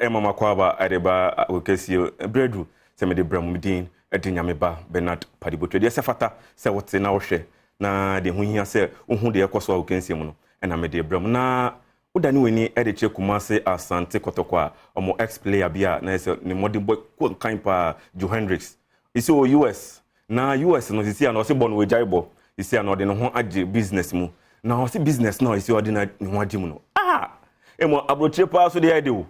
Ɛma makɔ aba ɛde ba okɛsie berɛ du sɛ mede brɛ mu. Din ɛde Nyame Ba Bernard Padibotwe. Deɛ sɛ fata sɛ wote na wohwɛ na deɛ ho hia sɛ wohu deɛ ɛkɔ so a wokɛnsie mu no ɛna mede brɛ mu. Na wodane w'ani ɛde kyerɛ Kumase Asante Kɔtɔkɔ a, ɔmo ex player bi a na ɛsɛ ne mmɔden bɔ kɔ nkan paa, Joe Hendricks, ɛsɛ wɔ US. Na US no sisi a na ɔsɛ bɔ no wɔagyae bɔ. Sisi a na ɔde ne ho agye business mu, na ɔsɛ business na ɔsɛ ɔde ne ho agye mu no, ah, emu aburokyire paa so deɛ ɛde o.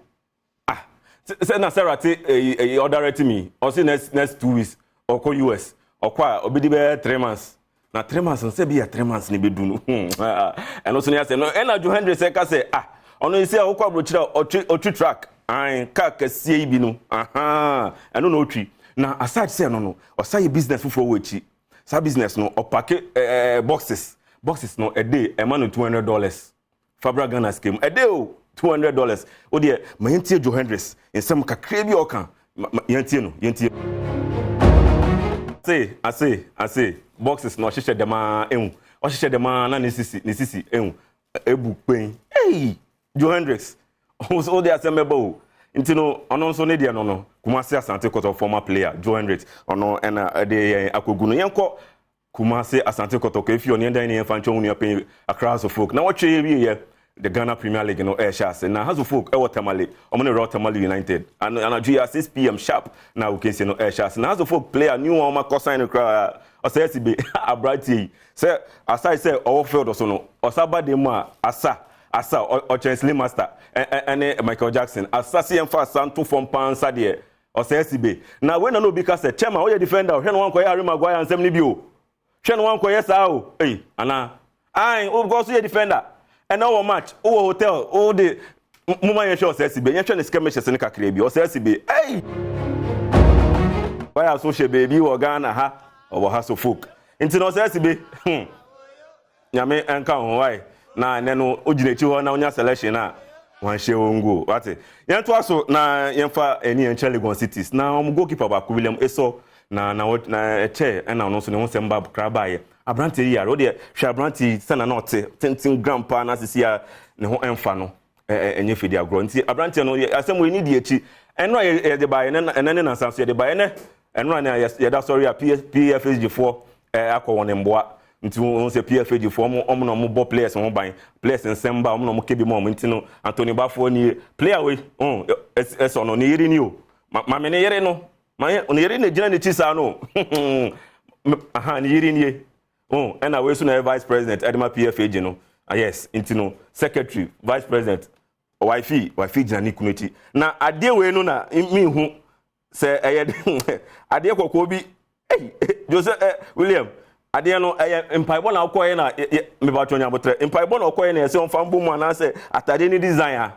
Ah, sɛ na Sarah te ɛyi ɛyi ɔdirect mi, ɔsɛ next 2 weeks ɔkɔ US. Ɔkɔ a, ɔbɛdi bɛyɛ 3 months, na 3 months no sɛ bi yɛ 3 months ne bɛdu no, ɛno so ne asɛm no. Ɛna Joe Hendricks ɛka sɛ, ah, ɔno sɛ ɔkɔ aburokyire a, ɔtwi truck ayi kaa kɛseɛ yi bi no, ahan, ɛno na ɔtwi. Na aside sɛ ɛno no, ɔsa yɛ business foforɔ wɔ akyi. Saa business no, ɔpack boxes no ɛde ɛma no $200. Fabra Ghana scheme ɛde o, $200. O deɛ, ma yɛntie Joe Hendricks nsɛm kakra bi a ɔka. Yɛntie no, yɛntie. Ase ase ase boxes na ɔhyehyɛ dɛm a ehu, ɔhyehyɛ dɛm a na ne sisi ehu ebu kpen. Ei, Joe Hendricks, o de asɛm bɛba o. Nti no, ɔno nso ne deɛ no Kumasi Asante Kɔtɔ former player Joe Hendricks, ɔno ɛna ɛde yɛn akɔgu no. Yɛnkɔ Kumasi Asante Kɔtɔkɔ efi ɔne yɛn dan ne yɛn fa nkyɛn wɔn nua panyin Accra Hearts of Oak. Na wɔtwe yɛ wie yɛ the Ghana Premier League no ɛɛhyɛ ase, na Hearts of Oak ɛwɔ Tamale, ɔmo ne Royal Tamale United anadwo yi a 6 p.m. sharp na okensie no ɛɛhyɛ ase. Na Hearts of Oak player new one ɔmo akɔ sign no koraa, ɔsɛ ɛsi be aberanteɛ yi sɛ aside sɛ ɔwɔ field so no, ɔsa ba dan mu a, asa asa ɔkyɛn Slim Master ɛne Michael Jackson. Asa se yɛmfa asa nto fam paa nsa deɛ, ɔsɛ ɛsi be. Na wei na obi ka sɛ, chairman, woyɛ defender, hwɛ no wankɔyɛ Harry Maguire nsɛm no bi o, hwɛ no wankɔyɛ saa o. Ei, anaa ai o, because woyɛ defender, ɛna wɔ match, wowɔ hotel, wode moma yɛhwɛ ɔsɛ ɛsi be, yɛhwɛ ne skirmishes no kakra bi. Ɔsɛ ɛsi be, ei, wayɛ so hyɛ beebi wɔ Ghana ha, ɔwɔ ha so folk. Nti na ɔsɛ ɛsi be, Nyame nka ho wae. Na ɛnɛ no, wogyina akyi hɔ na wonya selection a wanhyɛ wɔn goal wate. Yɛntoa so na yɛmfa ani yɛnkyerɛ Legon Cities na wɔn goalkeeper baako, William Esɔ, na ɛkyɛ ɛna ɔno nso ne ho nsɛm ba kra baayɛ. Aberanteɛ yi yare o deɛ, hwɛ aberanteɛ yi sɛna na ɔte tenten gram paa, na sisi a ne ho ɛmfa no ɛnyɛ fidi agorɔ. Nti aberanteɛ no, asɛm wɔ ni di akyi. Ɛno a yɛde baayɛ ɛnɛ ne nansa so yɛde baayɛ ɛnɛ ɛno a yɛda sɔre a PFSG foɔ akɔ wɔn mboa. Nti wɔn sɛ PFAG foɔ, ɔmo na ɔmo bɔ players ho ban, players nsɛm ba, ɔmo na ɔmo kebi mu ɔmo. Nti no, Anthony Bafoɔ nie, player wei ɛsɛ ɔno ne yere ni o. Maame ne yere no, maame ne yere na gyina n'akyi saa no. Aha, ne yere nie ɛna wei so na yɛ vice president ɛde ma PFAG no. Ah, yes, nti no, secretary, vice president, wife gyina ne kunu akyi. Na adeɛ wei no na mi hu sɛ ɛyɛ adeɛ kɔkɔɔ bi. Ei, Joseph William, adeɛ no ɛyɛ mpaebɔ na ɔkɔɛ na mebatwɛ nyabotrɛ mpaebɔ na ɔkɔɛ na ɛsɛ ɔmfa mbɔ mu anaasɛ atadeɛ ne design a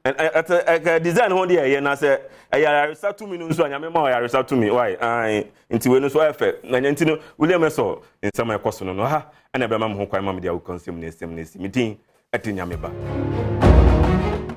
ɛka design ho deɛ ɛyɛ. Na sɛ ɛyɛ ayaresa tumi no nso a, Nyame ma ɔyaresa tumi wae ae. Nti wei no nso ɛyɛ fɛ na nyɛ. Nti no, William ɛsɔ nsɛm a ɛkɔ so no ha ɛna ɛbɛma me ho kwan ma mede awokɔ nsɛm ne nsɛm no asi. Me din ɛde Nyame Ba.